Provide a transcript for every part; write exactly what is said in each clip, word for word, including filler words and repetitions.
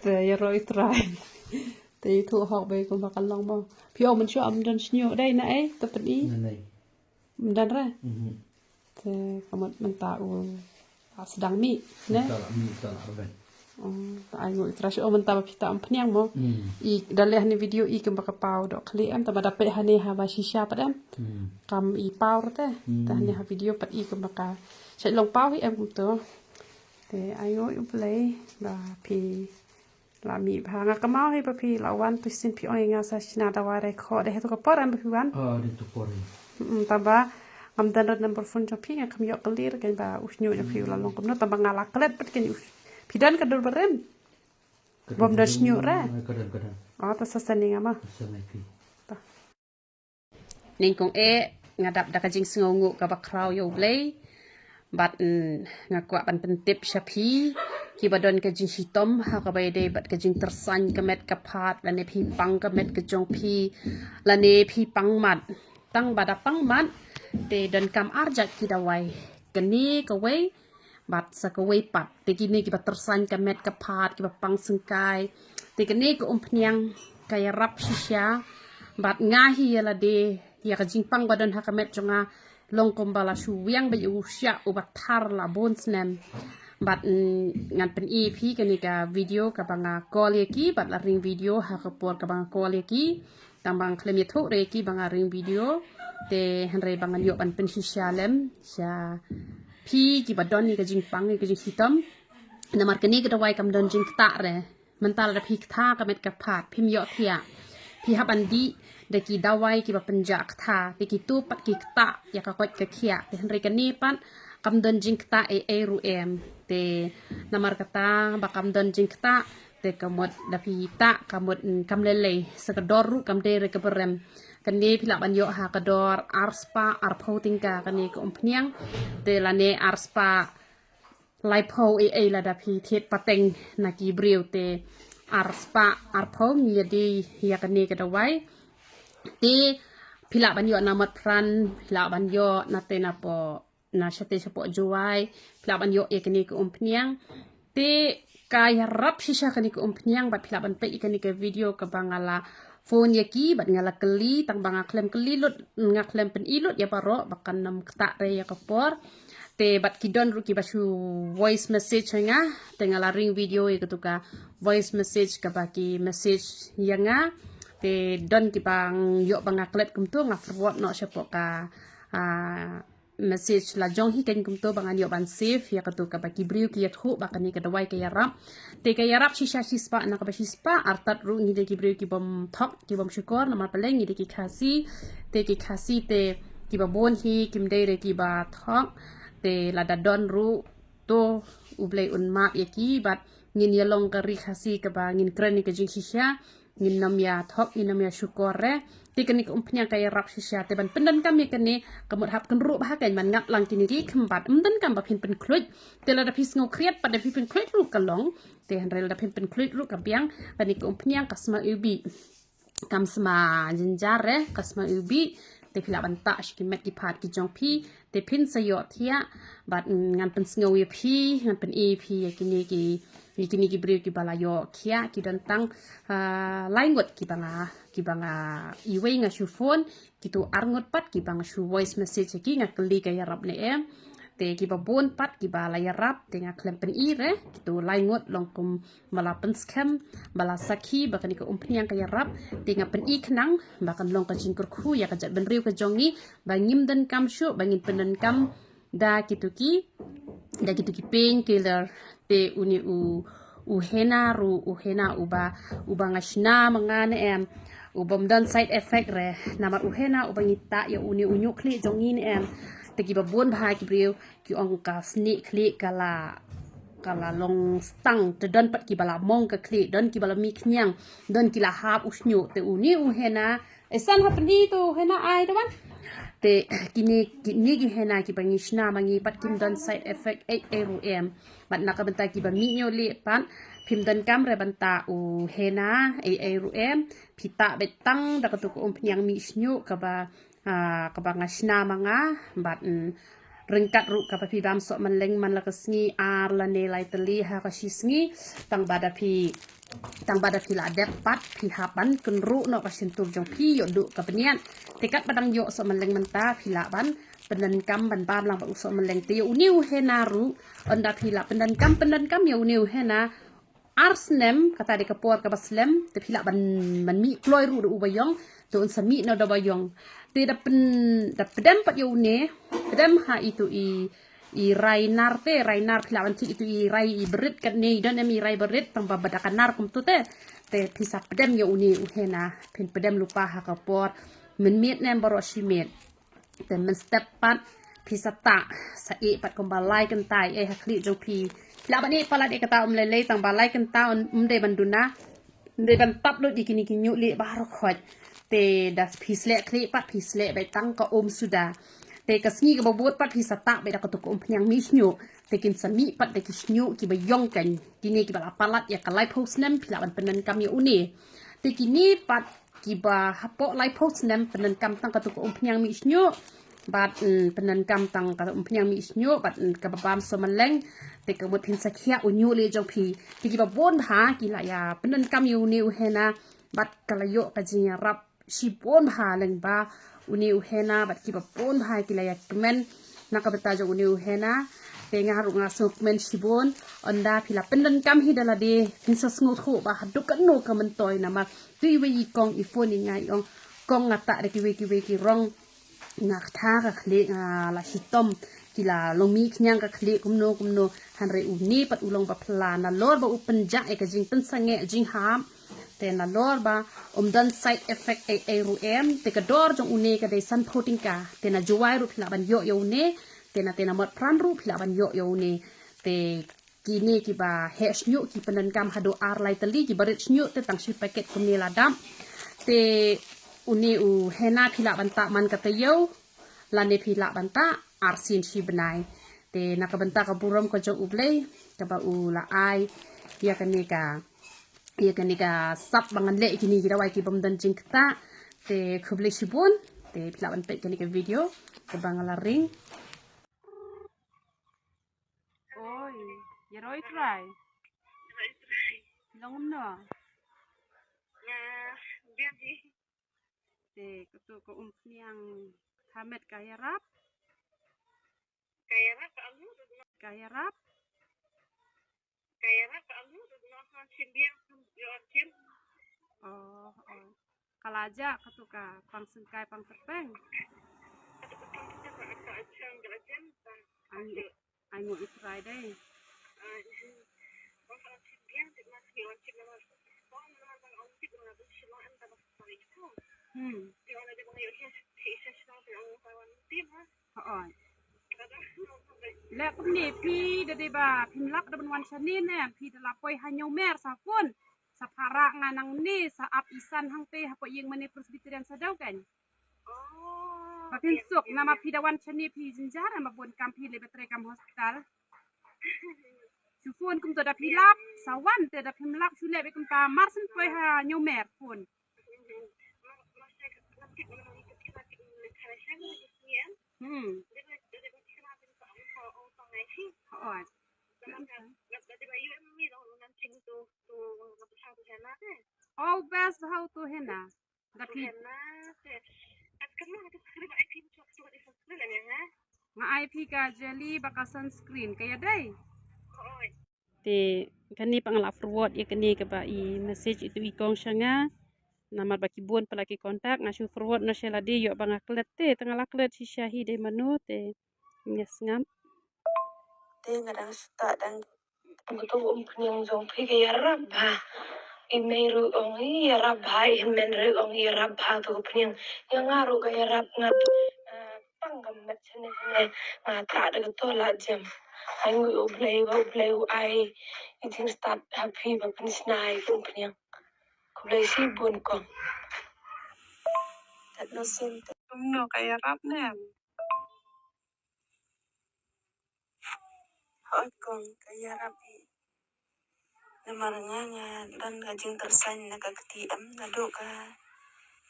Te ïaroh i trai. Te i thuh hok ba kumba ka long mo. Phi ong mynshuwa ym don shñiuh dei na ei, te pyni. Nanei. Ym don re. Mhm. Te ka mut mynta u, ah, sdang mih ne. Mynta la mih, mynta la rben. Oh, te ai nguh i trai shu ong mynta ba phi ta umphniang mo. Hmm. I da leh hani video i kumba ka paw dohkhleh em, te ba da peit hani haba shisha pat em. Hmm. Kam i paw re te. Hmm. Te hani ha video pat i kumba ka shait long paw hi em kumto. Te ai nguh ïa U Blei ba phi la mih bha. Nga kynmaw hi ba phi la wan tu shisien phi ong ïa nga sa shna dawai re khoh, dei ha tu ka por em ba phi wan? Ah, dei tu por hi. Mm, tang ba ngam don re number phone jong phi, nga kham ïoh kylli re kein ba u shñiuh jong phi u la long kumno, tang ba nga la klet pat kein u. Phi don ka dur barim? Ka dur barim. Bym don shñiuh re? Ka don, ka don. Oh, te sa send ïa nga ma. Sa send ïa phi. Ta. Nyngkong eh nga dap da ka jingsngewnguh kaba khraw ïa U Blei. Bad, mm, nga kwah ban pyntip sha phi kiba don ka jingshitom ha kaba ïadei bad ka jingtyrsan ka met ka phad, lane phi pang ka met ka jong phi, lane phi pang mat. Tang ba da pang mat te donkam ar jait ki dawai. Kane kawei bad sa kawei pat. Te kine kiba tyrsan ka met ka phad, kiba pang syngkai. Te kane ka umphniang ka ïarap shisha. Bad nga hi ïa lade, ïa ka jingpang ba don ha ka met jong nga long kumba la shu wiang beit ïa u shiah uba thar la bun snem. Bad, mm, ngan pyni phi kane ka video kaba nga call ïa ki, bad la ring video ha ka por kaba nga call ïa ki. Tang ba nga khlem ïathuh re ki ba nga ring video. Te hynrei ba ngan ïoh ban pynshisha lem sha phi kiba don ïa ka jingpang ïa ka jingshitom. Namar kane ka dawai kam don jingktah re. Mynta lada phi ktah ka met ka phad, phim ïohthiah. Phi hap ban dih da ki dawai kiba pynjah ktah, te kito pat ki ktah ïa ka koit ka khiah. Te hynrei kane pat kam don jingktah ei ei ruh em. Te namar kata ba kam don jingktah, te ka mut da phi tah ka mut, mm, kam lei lei, sa ka dor ruh kam dei re kaba rem. Kane phi lah ban ïoh ha ka dor arspah arphew tyngka kane ka umphniang. Te lane arspah laiphew ei ei lada phi thied pateng na ki briew, te arspah arphew ngi ïa die ïa kane ka dawai. Te phi lah ban ïoh na Motphran, phi lah ban ïoh na te na po na shate shapoh Jowai, phi lah ban ïoh ïa kane ka umphniang. Te ka ïarap shisha kane ka umphniang bad phi lah ban peit ïa kane ka video kaba nga la phone ïa ki bad nga la kylli, tang ba nga khlem kylli lut, nga khlem pyni lut ïa baroh ba kan ym ktah re ïa ka por. Te bad ki don ruh kiba shu voice message ha nga, te nga la ring video ïa katu ka voice message kaba ki message ïa nga. Te don kiba ïoh ba nga klet kumto, nga forward noh shapoh ka, ah, message la jong hi kein kumto ba ngan ïoh ban save ïa katu kaba ki briew ki ïathuh ba kane ka dawai ka ïarap. Te ka ïarap shisha shispah na kaba shispah, artat ruh ngi dei ki briew ki bym thok ki bym shukor, namar balei ngi dei ki Khasi. Te ki Khasi te kiba bun hi kim dei re kiba thok. Te lada don ruh to U Blei un map ïa ki bad ngin ïa long ka ri Khasi kaba ngin kren ïa ka jingshisha. Ngin nym ïa thok, ngin nym ïa shukor re. Te kane ka umphniang ka ïarap shisha, te ban pyndonkam ïa kane ka mut hap kynruh bha kein ban ngat lang kine ki khymbat. Ym donkam ba phin pynkhluit. Te lada phi sngew khriat pat da phi pynkhluit ruh ka long. Te hynrei lada phin pynkhluit ruh ka biang, kane ka umphniang ka sma iwbih. Kam sma jynjar re, ka sma iwbih. Te phi lah ban tah sha ki met ki phad ki jong phi. Te phin sa ïohthiah bad, mm, ngan pynsngew ïa phi, ngan pyni ïa phi ïa kine ki, ïa kine ki briew kiba la ïohthiah, ki don tang, ah, lai ngut kiba nga, kiba nga, iwei nga shu phone, kito ar ngut pat kiba nga shu voice message ïa ki, nga kylli ka ïarap ne em. Te kiba bun pat kiba la ïarap, te nga khlem pyni re, kito lai ngut long kum ba la pynskhem, ba la sakhi ba kane ka umphniang ka ïarap. Te nga pyni khnang ba kan long ka jingkyrkhu ïa ka jaitbynriew ka jong ngi, ba ngim donkam shuh ba ngin pyndonkam da kito ki, da kito ki painkiller. Te une u, u henna ruh, u henna uba, uba nga shna ma nga ne em, u bym don side effect re. Namar u henna uba ngi tah ïa une u ñiuh khlieh jong ngi ne em, te kiba bun bha ki briew ki ong ka snieh khlieh ka la, ka la long stang. Te don pat kiba la mong ka khlieh, don kiba la mih khñiang, don ki la hap u shñiuh. Te une u henna, eh, san ha pyni to u henna ai to ban. Te kine, kine ki henna kiba ngi shna ma ngi pat kim don side effect ei ei ruh em. Bad na ka bynta kiba mih ñiuh lieh pat, phim donkam re ban tah u henna ei ei ruh em. Phi tah beit tang da katu ka umphniang mih shñiuh kaba, ah, kaba nga shna ma nga, bad, mm, ryngkat ruh kaba phi bam soh man leng man la ka sngi ar lane lai tylli ha ka shi sngi, tang ba da phi, Tang ba da phi la dep pat phi hap ban kynruh noh ka shyntur jong phi ïoh duh ka bniat. Te katba dang ïoh sohmylleng mynta phi lah ban pyndonkam ban bam lang bad u sohmylleng. Te ïa une u hena ruh, ynda phi lah pyndonkam, pyndonkam ïa une u hena ar snem, kata dei ka por kaba slem, te phi lah ban, ban mih kloi ruh da uba ïong, te un sa mih noh da uba ïong. Te da pyn, da pdem pat ïa une, pdem ha itu i, i rai nar te, rai nar phi lah ban thied itu i rai i barit katne, i don em i rai barit, tang ba, ba da ka nar kumtu te. Te phi sa pdem ïa une u hena, phin pdem lypa ha ka por mynmiet ne em baroh shi miet. Te mynstep pat phi sa tah, sa ïeh pat kumba lai kynta ei ha khlieh jong phi. Phi lah ban ïeh palat ïa kata um lei lei, tang ba lai kynta um, um dei ban duna, um dei ban tap lut ïa kine ki hynñiewlieh baroh khoit. Te da phi sleh khlieh pat phi sleh beit tang ka um suda. Te ka sngi kaba bud pat phi sa tah beit da katu ka umphniang mih shñiuh. Te kin sa mih pat da ki shñiuh kiba ïong kan. Kine kiba la palat ïa ka laiphew snem phi lah ban pyndonkam ïa une. Te kine pat kiba hapoh laiphew snem pyndonkam tang katu ka umphniang mih shñiuh. Bad, mm, pyndonkam tang ka umphniang mih shñiuh bad, mm, kaba bam sohmylleng. Te ka mut phin sa khiah u hynñiewlieh jong phi. Te kiba bun bha ki la ïa pyndonkam ïa une u hena bad ka la ïoh ka jingïarap shibun bha lyngba une u hena bad kiba bun bha ki la ïa kmen na ka bynta jong une u hena. Te nga ruh nga sngewkmen shibun, ynda phi la pyndonkam hi da lade phin sa sngewthuh ba haduh katno ka myntoi namar tu iwei i kong i phone ïa nga i ong, "Kong, nga tah da kiwei kiwei ki rong, nga ktha ka khlieh, nga la shitom, ki la long mih khñiang ka khlieh kumno kumno." Hynrei une pat u long ba phylla nalor ba u pynjah ïa ka jingpynsangeh jinghap. Te nalor ba um don side effect ei ei ruh em, te ka dor jong une ka dei sanphew tyngka. Te na Jowai ruh phi lah ban ïoh ïa une. Te na, te na Motphran ruh phi lah ban ïoh ïa une. Te kine kiba heh shñiuh ki pyndonkam haduh ar lai tylli, kiba rit shñiuh te tang shi packet kumne la dap. Te une u hena phi lah ban tah man ka taïew lane phi lah ban tah arsien shi bnai. Te na ka bynta ka burom ka jong U Blei kaba u la ai ïa kane ka, ïa kane ka sap ba ngan leh ïa kine ki dawai ki bym don jingktah. Te khublei shibun. Te phi lah ban peit kane ka video kaba nga la ring. Oi, ïa roi trai. Long kumno? Te katu ka umphniang thamet ka ïarap. Ka ïarap ka alu. Ka ïarap. Ka ïarap ka alu, no, no, shin biang, sim, yo, sim. Oh, oh. Ka la jah katu ka pang sengkai pang tyrpeng. Katu ka pang sengkai pang tyrpeng, ka la jah, ka la jah. Ai, ai, ngu i trai dei. Ai, ngu. Wan ka wan shin biang, sim, mas, yo, sim, mas. Wan, wan, wan, wan, wan, sim, mas, sim, wan, wan, wan, sim, wan. Hmm. Sim, wan, wan, wan, yo, sim, sim, sim, sim, sim, wan, wan, sim, mas. Hooid. Leh kumne phi da dei ba phim lap da ban wan shane ne, phi da la poi ha Hynñiewmer sa phone. Sa phara nga nangne, sa ap i san hangte hapoh ïing mane Presbyterian Sadew kan. Ba phin suk, namar phi da wan shane phi jynjar, namar bun kam phi leh ba trei kam hospital. Shu phone kumto da phi lap, sa wan te da phim lap shu leh bad kumta mar syn poi ha Hynñiewmer phone. Hmm. Hooid. All best, how to hena. Da phi. Nga ai phi ka jelly bad ka sunscreen ka ïadei. Te kane pat nga la forward ïa kane kaba i message itu i kong sha nga. Namar ba ki bun palat ki contact, nga shu forward noh sha lade, ïoh ba nga klet te, te nga la klet shisha hi dei mano te. Nga sngap. Te nga dang start dang. Katu ka umphniang jong phi ka ïarap bha. I mei ruh ong i ïarap bha, i hynmen ruh ong i ïarap bha katu ka umphniang. Ïa nga ruh ka ïarap nga. Ah, pang ka met shane shane. Nga tah da kato la jem. Ai ngu U Blei, ba U Blei u ai i jingstad ha phi ba pynshna ïa ka umphniang. Khublei shibun kong. Tat no sim te. Kumno ka ïarap ne? Hooid kong, ka ïarap hi. Namar nga nga don ka jingkyrshan na ka kti em, naduh ka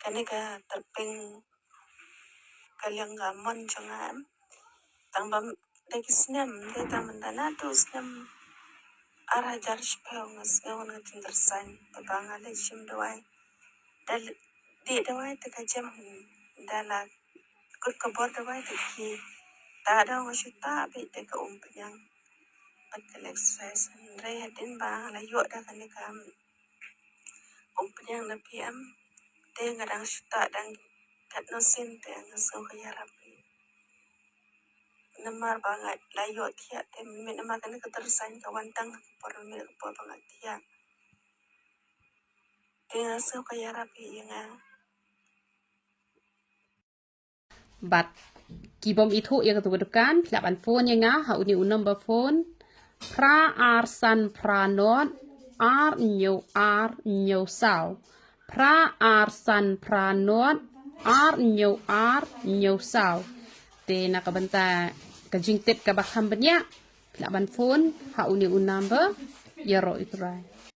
kane ka tyrpeng ka liang ka mon jong nga em. Tang ba da ki snem, dei tang mynta naduh snem Ar hajar shiphew nga sngew nga jingkyrsan te ba nga leit shim dawai. Da dih dawai te ka jem hi. Da la kut ka bor dawai te ki ta da nga shu ta bit te ka um pynïang. Bad ka lek stress hynrei hadien ba nga la ïoh da kane ka um pynïang na P M te nga dang shu ta dang katno sien te nga sngew ka ïarap hi. Namar ba nga la ïoh thiah te mynmiet namar kane ka kyrsan ka wan tang ha ka por mynmiet ka por ba nga thiah. Te nga sngew ka ïarap hi ïa nga. Bad ki bym ithuh ïa katu ka dukan, phi lah ban phone ïa nga ha une u number phone phra ar san phra nod ar hynñiew ar hynñiew saw. Phra ar san phra nod ar hynñiew ar hynñiew saw. Te na ka bynta ka jingtip kaba kham bniah, phi lah ban phone ha une u number. Ïaroh ïa U Trai.